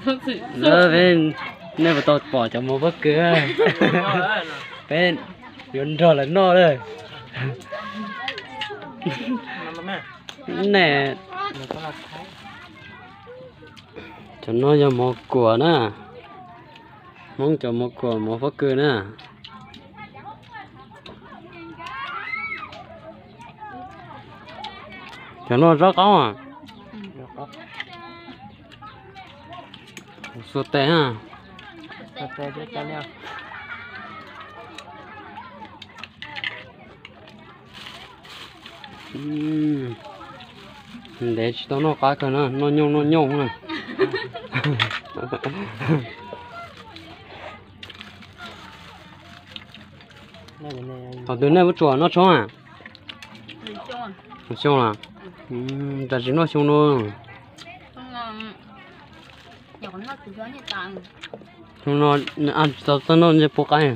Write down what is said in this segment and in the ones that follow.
Peb, nej puas tau pom cov mov pob kws? Peb yuav nrog lawv noj lawm. Ne, cov no yog mov kuam na. Hmoob cov mov kuam, mov pob kws na. Cov no zaub qaub. Xuas tes ha. Ntev tsis tau noj qab kawg na, noj nyooj noj nyooj na. Thaum twg nej ua tsuam noj tshoob a? Xyoo a? Tam sim noj xyoo no. Xyoo no tsis tau txawj noj ntsej pub qaib.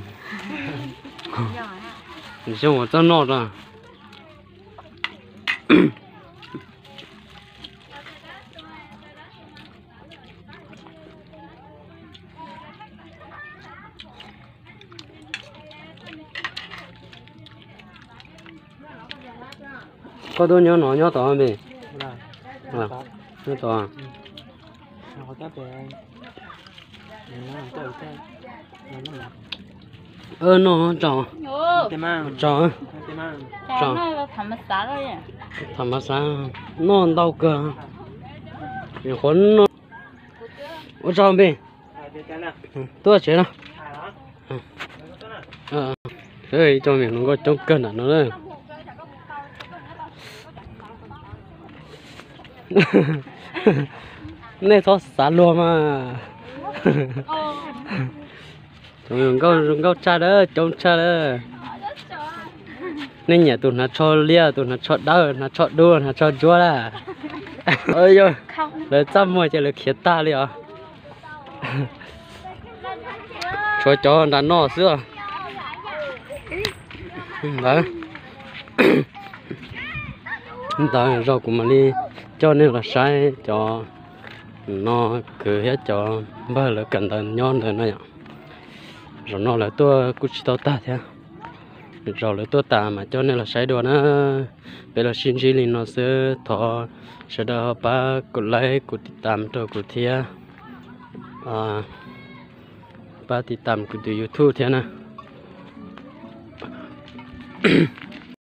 Xyoo uas txawj noj a. Koj tuaj nyob no nyob tod me? Nyob tod. Noj tso, tso, tham mas xav noj ntau kawg. Qhuav noj. Ua tsaug npe. Tuaj tsev no. Ib co me hluas nkauj coob kawg nram no na. Nej txhob xav luag mas. Nkauj, nkauj tshaj lawm, coob tshaj lawm. Nej nyiam tus hnav tsho liab, tus hnav tsho dawb, hnav tsho dub, hnav tsho ntsuab lawm. Yog lawv txaj muag ces lawv khiav tag li os. Tshuav cov nram no xwb. Ntawd, ntawd zaum kuv mam li coj nej los saib cov no, kwv thiab cov npawg lawv kawm ntawv nyob ntawd no yom. Zaum no lawv tuaj kuj tsis tau tag thiab. Zaum lawv tuaj tas mas coj nej los saib dua na. Peb los sib ntsib li no xwb, thov sawv daws ho pab kuv like, kuv tiv tam rau kuv thiab, pab tiv tam kuv tus YouTube thiab na.